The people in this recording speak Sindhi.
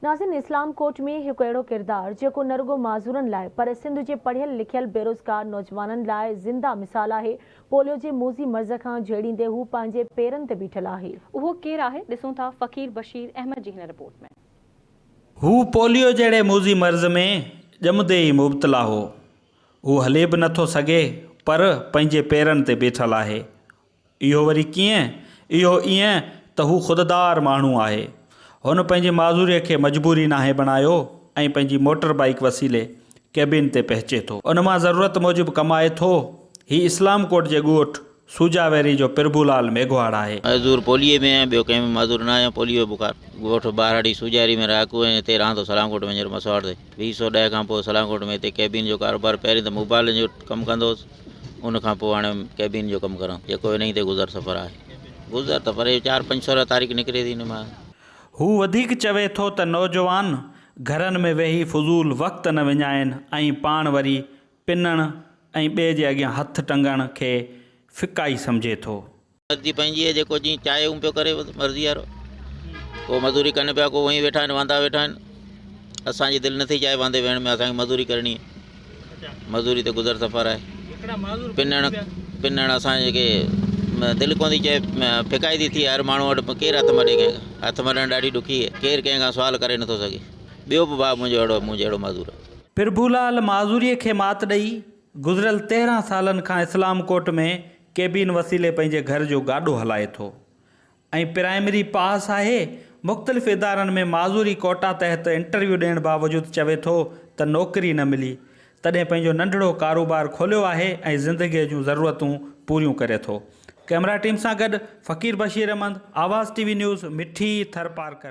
ناظرين اسلام ڪوٽ ۾ هڪ اهڙو ڪردار جيڪو نه رڳو معذورن لاء پر سنڌ جي پڙهيل لکيل بيروزگار نوجوانن لاء زنده مثال آهي، پوليو جي موذي مرض کان جهيڙيندي هو پنهنجي پيرن تي بيٺل آهي. اهو ڪير آهي ڏسون ٿا فقير بشير احمد جي هن رپورٽ ۾. هو پوليو جهڙي موذي مرض ۾ ڄمندي ئي مبتلا هو. هو هلي به نٿو سگهي پر پنهنجي پيرن تي بيٺل آهي. اهو وري ڪيئن؟ اهو ائين ته هو خوددار ماڻهو آهي. هن پنهنجي معذوريء کي مجبوري ناهي بڻايو ۽ پنهنجي موٽر بائيڪ وسيلي ڪيبين تي پهچي ٿو. ان مان ضرورت موجب ڪمائي ٿو. هي اسلام ڪوٽ جي ڳوٺ سوجاويري جو پرڀو لال ميگهواڙ آهي. معذور پوليي ۾ آهيان، ٻيو ڪنهن ۾ معذور نه آهيان، پوليو جو بخار. ڳوٺ ٻاراڙي سوجاري ۾ رهاڪو ۽ هتي رهان ٿو سلام ڪوٽ ۾ هينئر مسواڙ تي. 20 سو ڏهه کان پوء سلام ڪوٽ ۾ هتي ڪيبين جو ڪاروبار پهرين ته موبائلن جو ڪم ڪندو هوس. ان کان پوء هاڻي ڪيبين جو ڪم ڪران جيڪو انهي تي گذر سفر آهي. گذر ته پري چار پنج سو رپيا تاريخ نڪري ٿي ان مان. هو وڌيڪ چوي ٿو ته نوجوان گهرن ۾ ويهي فضول وقت نه وڃائين ۽ پاڻ وري پنڻ ۽ ٻئي جي اڳيان هٿ ٽنگڻ کي ڦڪائي سمجهي ٿو. مرضي پنهنجي آهي جيڪو جيئن چاهي اون پيو ڪري مرضي وارو ڪو مزوري ڪن پيا ڪو وئين ويٺا آهن واندا ويٺا آهن اسان جي دل نٿي چاهي واندي ويهڻ ۾ اسان کي مزوري ڪرڻي آهي مزوري تي گذر سفر آهي پنڻ پنڻ اسان کي دل ڪون ٿي چاهي ڦڪائي ٿي ٿئي هر ماڻهو وٽ ڪير هٿ مڏي ڪنهن کان هٿ مڏڻ ڏاڍي ڏکي آهي ڪير ڪنهن کان سوال ڪري نٿو سگهي ٻيو به ڀاء منهنجو اهڙو مون جهڙو معذور آهي. پرڀولال معذوري کي مات ڏئي گذريل 13 سالن کان اسلام ڪوٽ ۾ ڪيبين وسيلي پنهنجي گهر جو گاڏو هلائي ٿو ۽ پرائمري پاس آهي، مختلف ادارن ۾ معذوري ڪوٽا تحت انٽرويو ڏيڻ باوجود چوي ٿو ته نوڪري نه ملي، تڏهن پنهنجو ننڍڙو ڪاروبار کوليو آهي ۽ زندگيء جون ضرورتون پوريون ڪري ٿو. ڪئميرا ٽيم سان گڏ Faqir Bashir Ahmed, Awaz T V news, Mithi, Tharparkar.